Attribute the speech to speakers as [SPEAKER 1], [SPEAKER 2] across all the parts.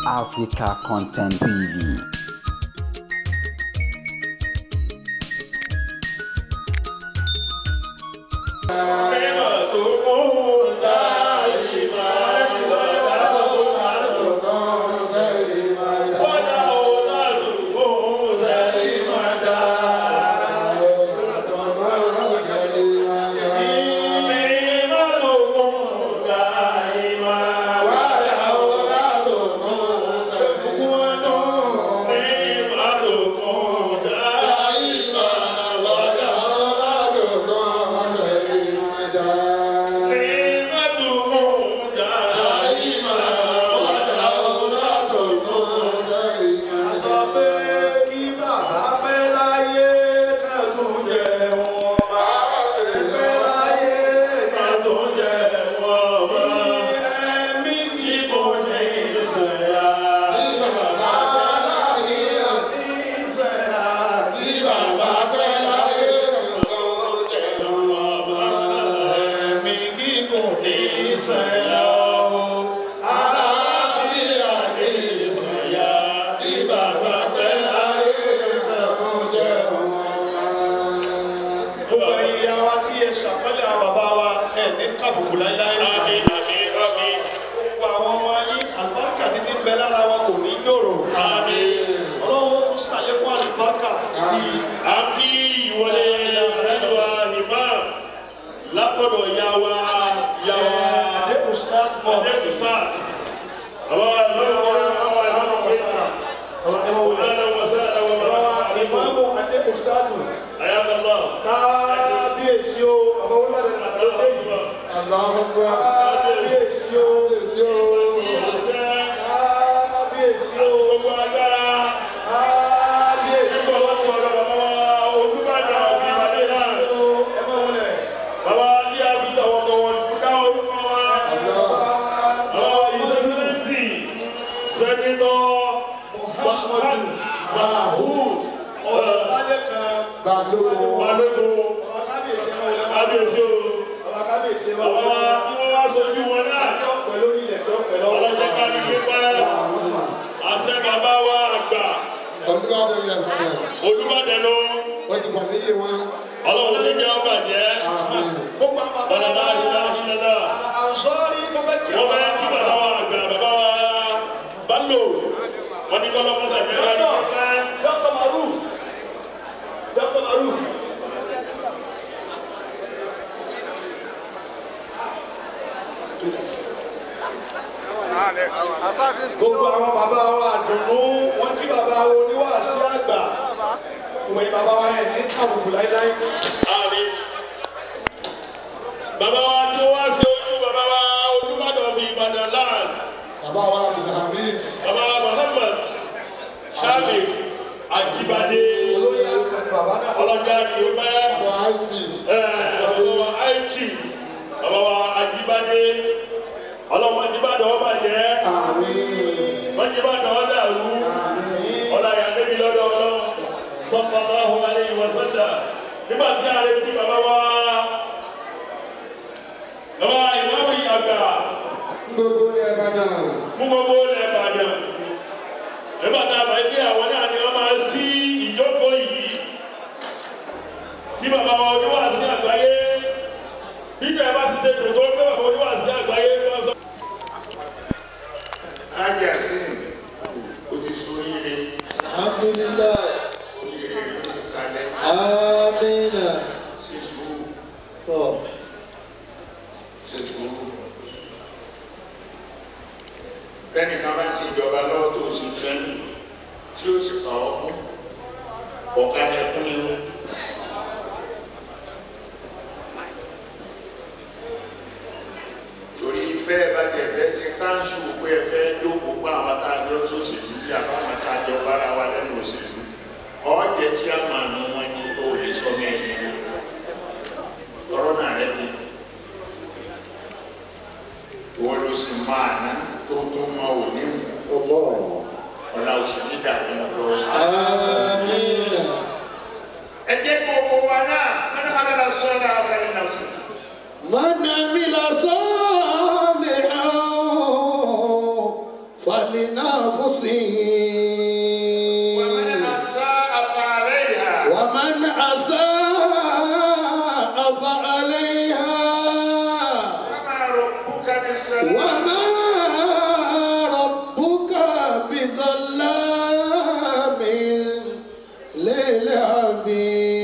[SPEAKER 1] Africa Content TV.
[SPEAKER 2] Gbogbo àwọn bàbá wa dùnú wọn kí bàbá wa oníwàásí àgbà ìwé bàbá wa yẹn ní àbùkù láíláí.
[SPEAKER 3] Àmín. Bàbá wa tí ó wá sí ojú bàbá wa Olúbàdàn fi Ìbàdàn láàrín.
[SPEAKER 4] Bàbá wa Abdulhamid.
[SPEAKER 3] Bàbá wa Muhammad Shamil Ajibade. Ọlọ́jà kì í pẹ́. Bàbá wa IT. Bàbá wa Ajibade. Ọlọ́mọ Ìbàdàn ọba jẹ́. Wọ́n ti Ìbàdàn ọ̀dà rú. Ọlá ìyá débi lọ́dọ̀ ọlọ́. Sallallahu alayhi wa sallam. Nígbà tí a retí bàbá wa. Bàbá ìmáàmù àgbà.
[SPEAKER 4] Gbogbo ilẹ̀ Ìbàdàn.
[SPEAKER 3] Fún gbogbo ilẹ̀ Ìbàdàn. Nígbà tá a bá dé àwọn náà ni wọ́n máa sí ìjókòó yìí. Tí bàbá wa oníwàásí àgbáyé. Bí ìgbà bá ti ṣe dùn tó pé bàbá oníwàásí àgbáyé lọ sọ.
[SPEAKER 5] Ájá sí o ti sọ ire.
[SPEAKER 4] Alhamdulillah.
[SPEAKER 5] Ire rẹ̀ ti kalẹ̀.
[SPEAKER 4] Amina.
[SPEAKER 5] Ṣe sùúrù.
[SPEAKER 4] Tọ́.
[SPEAKER 5] Ṣe sùúrù. Bẹ́ẹ̀ni kan bá ń ṣe ìjọba lọ́wọ́ tó o sì fẹ́ tí ó sì kà ọ́ kún. Ọ̀kadà ẹkún ni ó. Torí bẹ́ẹ̀ bá tiẹ̀ fẹ́ ṣe káńsù pé ẹ fẹ́ jókòó pa àwọn tá a jọ tó ṣèlú bí àbáwọn tá a jọ bára wa lẹ́nu òṣèlú ọ̀jẹ̀ tí a máa nu wọn ni o lè sọ mẹ́rin tọrọ náà rẹ ni ìwọ ló sì máa ná tó tó mọ òní wù ọ̀la òsì ní dàbí ọlọ́. Ẹ jẹ́ gbogbo wa náà mọ́nà sọ́dọ̀ afẹ́rẹ́ náà sí.
[SPEAKER 4] من عمل صالحا فلنفسه. فلنفسه
[SPEAKER 5] ومن أساء فعليها
[SPEAKER 4] ومن أساء فعليها
[SPEAKER 5] وما ربك بالسلام
[SPEAKER 4] وما ربك بظلام للعبيد.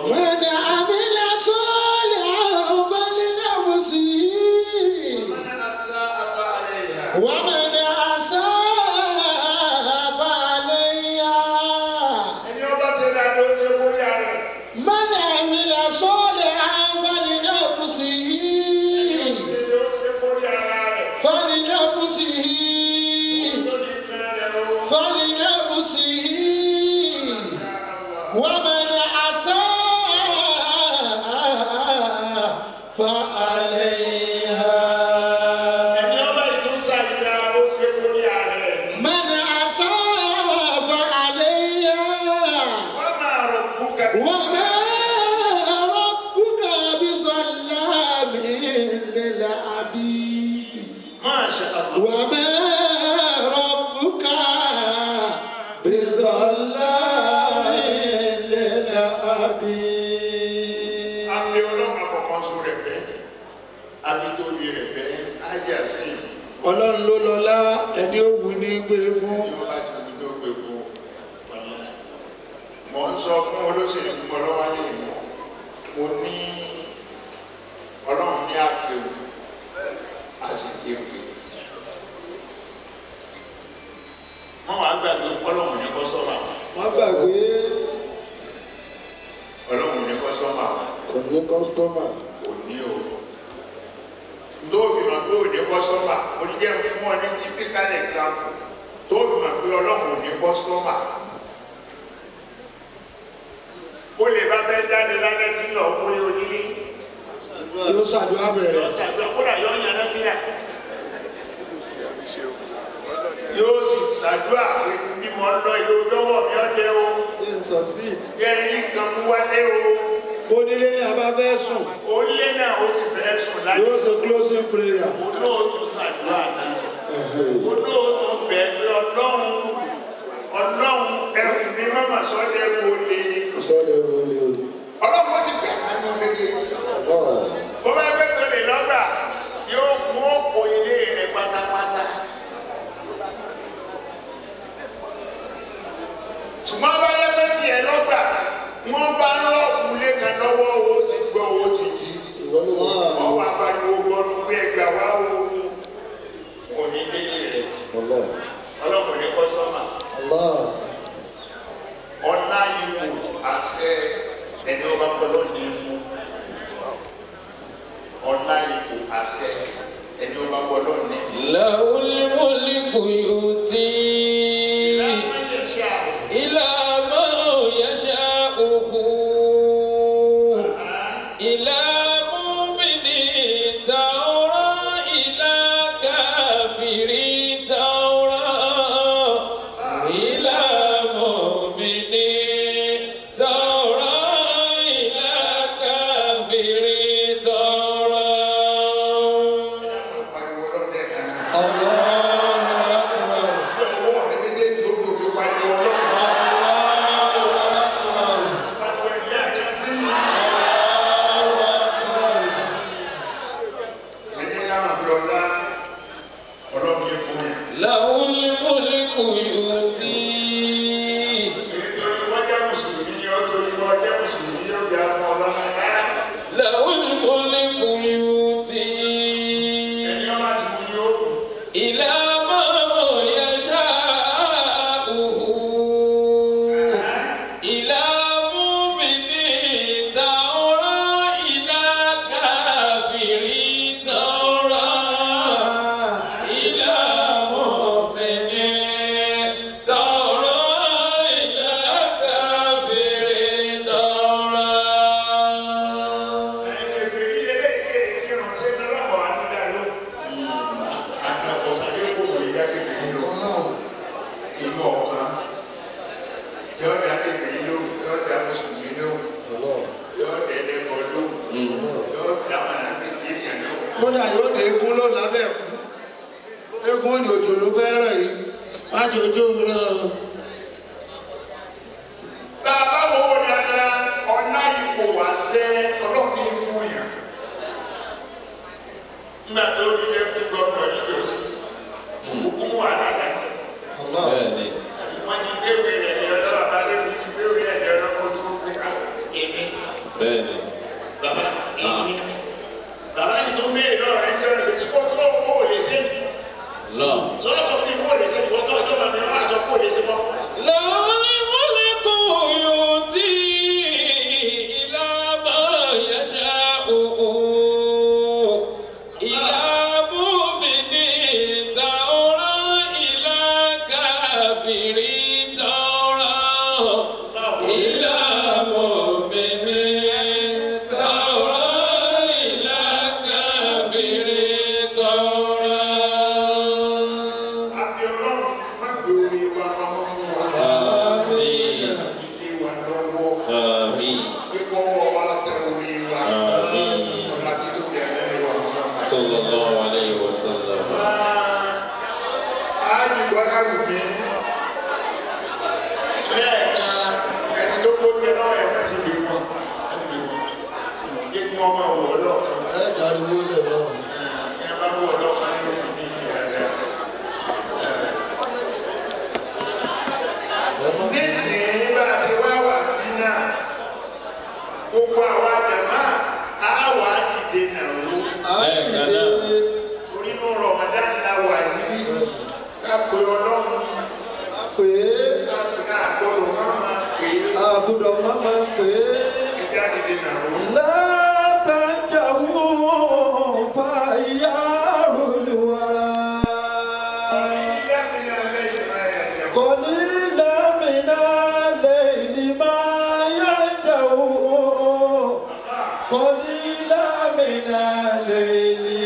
[SPEAKER 4] من عمل صالحا فلنفسه
[SPEAKER 5] ومن أساء فعليها
[SPEAKER 4] ومن أساء فعليها.
[SPEAKER 5] Ẹni ọba ṣe dáadáa ó ṣe fún yàrá rẹ̀.
[SPEAKER 4] من عمل صالحا فلنفسه
[SPEAKER 5] Ṣe ló ṣe fún yàrá rẹ̀.
[SPEAKER 4] فلنفسه
[SPEAKER 5] Lórí nǹkan rẹ̀ o.
[SPEAKER 4] فلنفسه ومن أساء فعليها.
[SPEAKER 5] Ẹni ọba ìtúnṣà ìdá ó ṣe fún yàrá rẹ̀.
[SPEAKER 4] من أساء فعليها
[SPEAKER 5] وما ربك
[SPEAKER 4] وما ربك بظلام للعبيد.
[SPEAKER 5] ما شاء الله.
[SPEAKER 4] وما ربك بظلام للعبيد.
[SPEAKER 5] Àmì ọlọ́run àkọ́kọ́ sún rẹ̀ bẹ́ẹ̀. Àfi tóbi rẹ̀ bẹ́ẹ̀. Ájà sí i.
[SPEAKER 2] Ọlọ́run ló lọ́lá ẹni ó wù ní gbé fún.
[SPEAKER 5] Bí wọ́n bá ti wù ní ó gbé fún ọ̀la. Mò ń sọ fún olóṣèlú ọlọ́wálé mi. Mo ní ọlọ́run ní àpèwò àsìkèpè. Wọ́n wàá gbàgbé ọlọ́run ní kọ́sọ́mà.
[SPEAKER 4] Wọ́n gbàgbé.
[SPEAKER 5] Ọlọ́run ní kọ́sọ́mà.
[SPEAKER 4] Kò ní kọ́sítọ́mà.
[SPEAKER 5] Kò ní o. Tó fi mọ̀ pé ò ní kọ́sọ́mà, mo ní jẹ́ fún ọ ní typical example. Tó fi mọ̀ pé ọlọ́run ò ní kọ́sọ́mà. Ó lè bá bẹ́ẹ̀ jáde lálẹ́ tí ń lọ kólé onílé.
[SPEAKER 2] Yóò ṣàdúrà bẹ̀rẹ̀.
[SPEAKER 5] Yóò ṣàdúrà kódà yóò yan náfìlà. Yóò sì ṣàdúrà pé bí mo ń lọ ìlú jọ̀wọ́ mi ọdẹ o.
[SPEAKER 4] Ṣé n sọ sí?
[SPEAKER 5] Jẹ́ rí nǹkan mú wálé o.
[SPEAKER 2] Onílé ní abá fẹ́ sùn.
[SPEAKER 5] Onílé náà ó sì fẹ́ sùn láyé.
[SPEAKER 2] Yóò ṣe closing prayer.
[SPEAKER 5] Olóòtú ṣàdúrà náà. Olóòtú bẹ̀ pé ọlọ́run ọlọ́run ẹrù mi mọ́mọ́ sọ́dẹ̀ wo lè.
[SPEAKER 4] Sọ́dẹ̀ wo lè o.
[SPEAKER 5] Ọlọ́run ó sì bẹ̀ nínú méjèèjì. Bó bá gbé tó lè lọ́gbà yóò mú òpó ilé rẹ̀ pátápátá. Ṣùgbọ́n bá yẹ pé tiẹ̀ lọ́gbà wọ́n bá ń lọ́ọ̀kú lé kan lọ́wọ́ owó ti gbọ́ owó ti jí. Wọ́n wá pariwo gbọ́nu pé ẹgbà wá o. Kò ní délé rẹ̀. Ọlọ́run ní kọ́sọ́mà. Ọlá ipò àṣẹ ẹni ọba kọlọ́ ní fún. Ọlá ipò àṣẹ ẹni ọba kọlọ́ ní fún.
[SPEAKER 6] Lahul mulku yu'ti ila man yasha'uhu ila mu'minin tawra ila kafirin tawra ila mu'minin tawra ila kafirin tawra. Lahul mulku yu'ti lahul mulku yu'ti ila man yasha'uhu ila mu'minin tawra ila kafirin tawra ila mu'minin tawra ila kafirin tawra.
[SPEAKER 4] Eégún ní òjò ló fẹ́ràn yìí. Má jẹ́ ojú rẹ̀ o.
[SPEAKER 5] Bàbá wo dáadáa ọ̀nà ipò wá sẹ́ ọlọ́run ní fún yàn. Nígbà tó rí lẹ́kùn gbọ́dọ̀ yìí yóò sí. Òkú wàhálà dà.
[SPEAKER 6] Bẹ́ẹ̀ni.
[SPEAKER 5] Wọ́n ti gbéwèé rẹ̀ ní ọjọ́ bàbá lẹ́nu ti gbéwèé rẹ̀ ní ọjọ́ kó tó gbé ká èmi.
[SPEAKER 6] Bẹ́ẹ̀ni.
[SPEAKER 5] Bàbá èmi. Bàbá yìí tó ń béèrè lọ́rọ̀ ẹ̀ ń jọ́ rẹ̀ kó tó kó o lè ṣe.
[SPEAKER 6] Lọ.
[SPEAKER 5] Sọ́dọ̀ sọ fún mi kó o lè ṣe ìwọ́n tó ọjọ́ bàbá mi wọ́n á sọ kó o lè ṣe mọ́.
[SPEAKER 6] Lọ́ọ̀lì mọ́lẹ́kù yóò tí ìlà máa yẹ̀ṣẹ̀ òun. Ìlà múmìnì tàwọ́rọ́ ìlà káfìrí tàwọ́rọ́. Ìlà múmìnì tàwọ́rọ́ ìlà káfìrí tàwọ́rọ́.
[SPEAKER 5] Àbí ọlọ́run má gbé orí wa pamọ́ fún wa.
[SPEAKER 6] Àmín.
[SPEAKER 5] Ilé wa lọ́wọ́.
[SPEAKER 6] Àmín.
[SPEAKER 5] Pípọ́ wa tẹ orí wa.
[SPEAKER 6] Àmín.
[SPEAKER 5] Ọ̀la títún bẹ̀rẹ̀ lẹ́yìn wa.
[SPEAKER 6] Sallallahu alayhi wa sallam.
[SPEAKER 5] Ẹni tó gbógbé náà ẹ̀ ti bí wọn. Jẹ́ kí wọ́n máa wọ̀ lọ́ọ̀kan.
[SPEAKER 4] Ẹ dariwo lẹ̀ lọ́wọ́.
[SPEAKER 5] Ẹ bá wọ̀ lọ́ọ̀kan nínú ìbí rẹ̀. Nísìnyí bá a ti wá wà bí náà, gbogbo àwa jàmá á wà dìde nàró.
[SPEAKER 6] Lẹ́ẹ̀kan náà.
[SPEAKER 5] Torí inú Ramadan la wà yìí, ká pe Ọlọ́run.
[SPEAKER 4] Pè é.
[SPEAKER 5] Láti náà gbọ́dọ̀ má máa pè é.
[SPEAKER 4] Àbúrò má máa pè é.
[SPEAKER 5] Ẹja dìde nàró.
[SPEAKER 4] Látàjàwó fàyà olùwàrà. Kọ̀lílà mìíràn lẹ́yìn máa yá ìjàwó. Kọ̀lílà mìíràn lẹ́yìn